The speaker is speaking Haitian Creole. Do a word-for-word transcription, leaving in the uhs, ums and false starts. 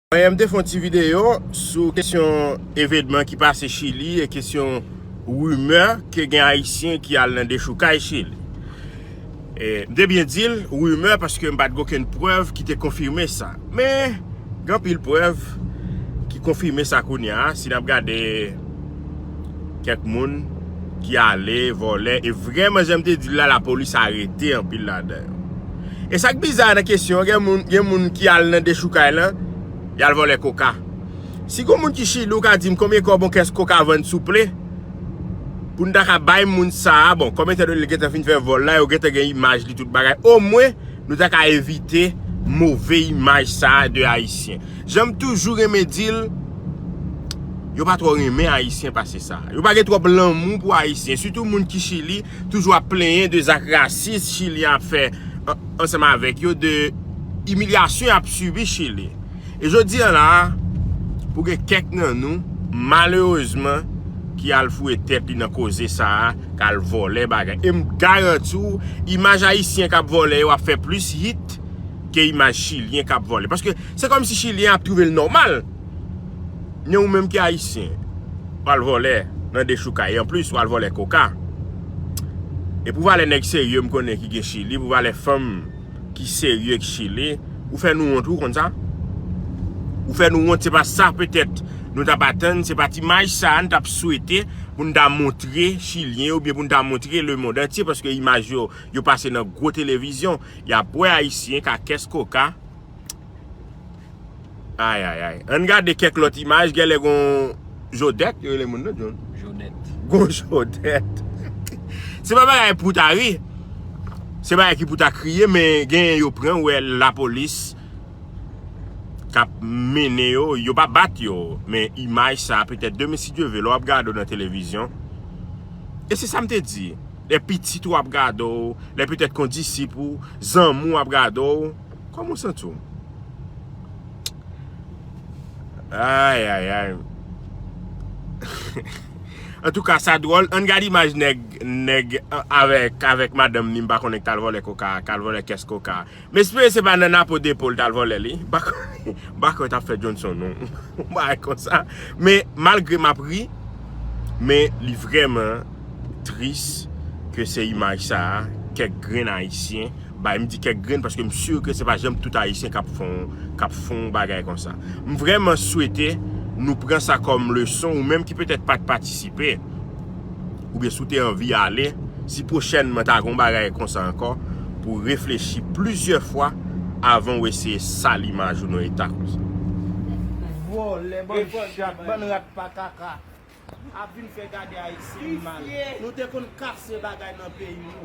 Anyen, m te fè yon ti videyo sou kesyon evenman ki pase Chili e kesyon rimè ke gen Ayisyen ki al nan dechoukay Chili. E, m te byen di l rimè paske m pa t gen okenn prèv ki te konfime sa. Men, gen anpil prèv ki konfime sa kounye a, si n ap gade kèk moun ki ale, vòlè, e vrèman, jan m te di l la, lapolis arete anpil ladan yo. E sa k biza nan kesyon an, gen moun, gen moun ki al nan dechoukay lan, y al vòlè koka. Si gon moun ki Chili, ou ka di m konbyen kòb yon kès koka vann, souple? Pou n ta ka bay moun sa a, bon, kòm etandone l gentan fin fè vòl la, yo gentan gen imaj li, tout bagay. Omwen, nou ta ka evite move imaj sa a de Ayisyen. Jan m toujou renmen di l, yo pa twò renmen Ayisyen pase sa. Yo pa gen twòp lanmou pou Ayisyen. Sitou moun ki Chili, toujou ap plenyen de zak rasis Chili ap fè an-, ansanm avèk yo, de imilyasyon y ap sibi Chili. E jodi a la, pou gen kèk nan nou, malerezman, ki al foure tèt li nan koze sa a, k al vòlè bagay. E m garanti w, imaj Ayisyen k ap vòlè yo ap fè plis hit ke imaj Chilyen k ap vòlè. Paske se kòmsi Chilyen ap twouve l nòmal. Men ou menm ki Ayisyen, w al vòlè nan dechoukay. Anplis, w al vòlè koka. E pou valè nèg serye m konnen ki gen Chili, pou valè fanm ki serye ki Chili, ou fè nou wont, ou konn sa? Ou fè nou wont, se pa sa petèt nou t ap atann, se pa t imaj sa a n t ap swete pou n ta montre Chilyen oubyen pou n ta montre lemonn antye, paske imaj yo, yo pase nan gwo televizyon. Y ap wè Ayisyen k ak kès koka. Ay, ay, ay. Ann gade kèk lòt imaj, genlè gon Jodèt, yo rele moun nan, John. Jodèt. Gon Jodèt. Se pa bagay pou ta ri. Se bagay ki pou ta kriye, men genyen yo pran, wè lapolis k ap mennen yo, yo pa bat yo. Men imaj sa, petèt demen, si Dye vle, lè w ap gade w nan televizyon. E se sa m te di. Lè pitit ou ap gade w, lè petèt kondisip ou, zanmi w ap gade w, kòman w santi w? Ay, ay, ay. Antouka, sa dwòl. Ann gade imaj nèg, nèg, a-, avèk, avèk madanm ni, m pa konnen, k t al vòlè koka, k al vòlè kès koka. M espere se pa nan napo depo l t al vòlè li. M pa konnen, m pa konnen t ap fè Johnson non. Yon bagay konsa. Men, malgre m ap ri, men li vrèman tris ke se imaj sa a, kèk grenn Ayisyen bay. M di kèk grenn paske m si ke se pa janm tout Ayisyen k ap fè yon, k ap fè yon bagay konsa. M vrèman swete nou pran sa kòm leson, ou menm ki petèt pa t patisipe, oubyen si w te anvi ale, si pwochènman ta gen yon bagay konsa ankò, pou w reflechi plizyè fwa avan w eseye sal imaj ou nan eta konsa. Vòlè, bann chat, bann rat pa kaka. Ap vin fè gade Ayisyen mal. Nou te konn kase bagay nan peyi nou.